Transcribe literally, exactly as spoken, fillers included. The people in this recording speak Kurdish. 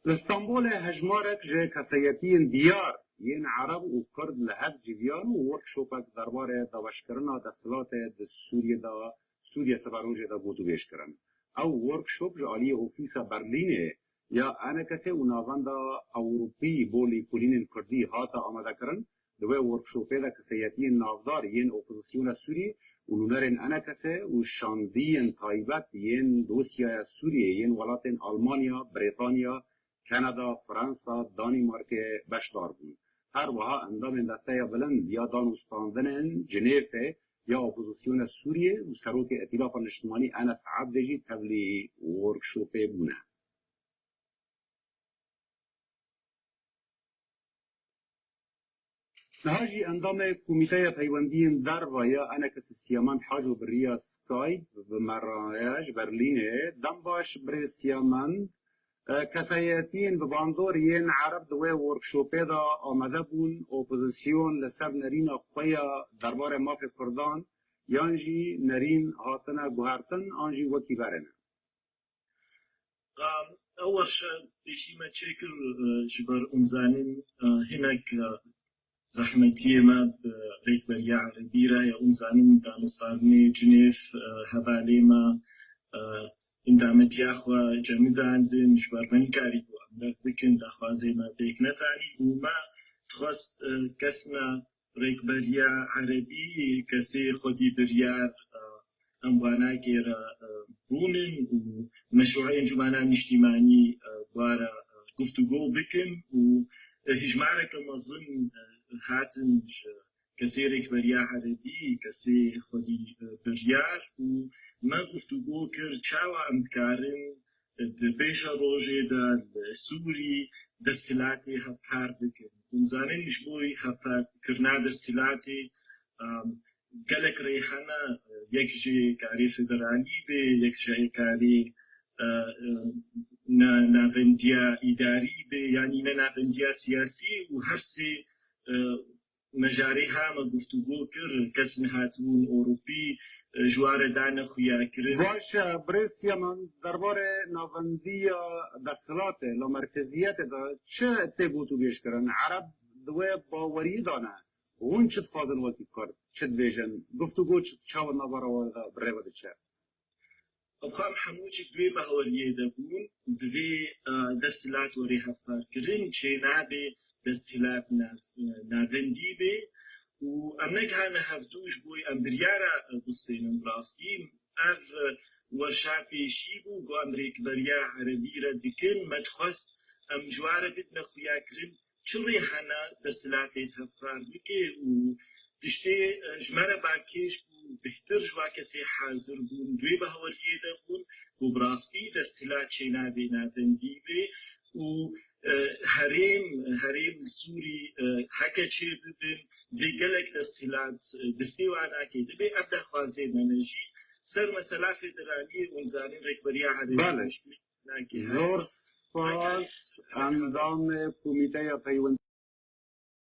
Li Stenbolê hejmarek ji kesayetiyên diyar yên Ereb û Kurd li hev civiyan û workshopek derbarê daweşkirina desthilatê di Sûriyê de, Sûriye Siberojê de gotûbêj kirin. Ew workshop ji aliyê Ofîsa Berlînê ya ENKSê û Navenda Ewropî bo Lêkolînên Kurdî hate amadekirin. Di wê workshopê de kesayetiyên navdar yên opozisyona Sûrî û nûnerên ENKSê û şandiyên taybet yên dosyaya Sûriyê yên welatên Almanya, Brêtanya, Kanada, Fransa, Danîmarkê beşdar bûn. Her wiha endamên Desteya Bilind ya Danûstandinên Cinêfê ya Opozisyona Sûriyê û Serokê Îtîlafa Niştimanî Enes Ebdê jî tevlî workshopê bûne. Niha jî endamê Komîteya Peywendiyên Derve ya ENKSê Siyamend Haco bi riya Skype bi me re ye ji Berlînê. Dem baş birêz Siyamend. E, kesayetiyên bi bandor yên Ereb di wê workshopê de amade bûn, opozisyon li ser nerîna xwe ya derbarê mafê Kurdan yan jî nerîn hatine guhertin an jî wekî berê ne? Ew werşa pêşî me çêkir, e, ji ber hûn zanin, e, hinek, e, zehmetiyê me bi rêkberiya erebî re ye. Hûn zanin danûstandinê Cinêv, e, hevalê me, e, endametiya xwe cemidandin, ji ber me nikarîbû em dev bikin, daxwazê me pêk netanî û me dixwest, e, kesna rêkberiya erebî, kesê xwedî biryar, e, em wanakê re, e, rûnin û meşrûeyên Cumana Niştîmanî, e, ware, e, guftûgo bikin û, e, hejmareke mezin, e, hatin ji kesê rêkberiya erebî, kesê xwedî, e, biryar û me guftûgo kir çawa em dikarin di pêşerojê de li Sûrî desthilatê hevpar bikin. Hûn zanin ji bo hevparkirina desthilatê, em, gelek rê hene, yek jê karê federalî bê, yek jê karê, e, e, na-, navendiya îdarî bê, yanî ne navendiya siyasî û her sê, e, me carê ha me guftûgo kir, kes nehatibûn Ewropî, e, ji wan re dane xuyakirin. Baş e, birêz Siyamend, derbarê navendiya desthilatê, lamerkeziyetê de çi tê gotûbêj kirin? Ereb di wê baweriyê de ne. Hûn çi dixwazin wekî Kurd? Çi dibêjin? Guftûgo çi, çawa navbera we de bi rê ve diçe? Xwe em hemû jî di wê baweriyê de bûn, divê, e, desthilat were hevparkirin, çênabe desthilat nav-, e, navendî be û em negihane hevdû ji bo em biryara, e, bistênin. Bi rastî ev, e, werşa pêşî bû, ku em rêkberiya erebî re dikin, me dixwest em ji wan re bidine xuyakirin, çi rê hene desthilatê hevpar bike û tiştê, e, ji me re balkêş bû, bêhtir ji wan kesê hazir bûn, di wê baweriyê de bûn ku bi rastî desthilat çênabe navendî be û, e, herêm, herêm li Sûrî, e, heke çêbibin, divê gelek desthilat, e, destê wan nake. Divê ev daxwazê me ne jî. Ser mesela federaliyê, hûn zanin rêkberiya herêmê Belê. Zor spas endamê Komîteya Peywendiyên